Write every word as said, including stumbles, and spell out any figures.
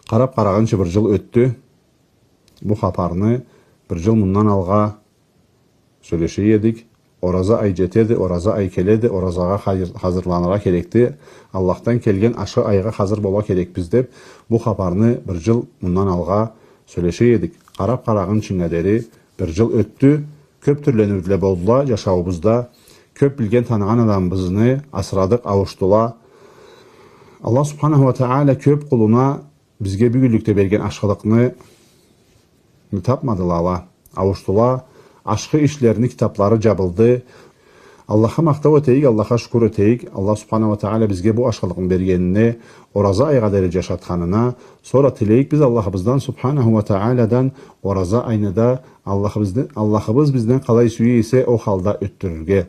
Къарап къарагъынчы, бир джыл ётдю. Бу хапарны бир джыл мындан алгъа сёлеше эдик. Ораза ай джетеди, ораза ай келеди, оразагъа хазыр-, хазырланыргъа керекди. Аллахдан келген ашхы айгъа хазыр болургъа керекбиз деп, бу хапарны бир джыл мындан алгъа сёлеше эдик. Къарап къарагъынчынга дери бир джыл ётдю. Кёп тюрлениуле болдула джашауубузда. Кёп билген, таныгъан адамыбызны асырадыкъ, ауушдула. Аллах субханаху уа тагъала кёп къулуна бизге бюгюнлюкде берген ашхылыкъны тапмадыла ала. Ауушдула, ашхы ишлерини китаплары джабылды. Аллахха махтау этейик, Аллахха шукур этейик. Аллах субханаху уа тагъала бизге бу ашхылыкъны бергенине, ораза айгъа дери джашатханына. Сора тилейик биз Аллахыбыздан субханаху уа тагъаладан ораза айны да Аллахыбызны, Аллахыбыз бизден къалай сюе эсе, ол халда ётдюрюрге.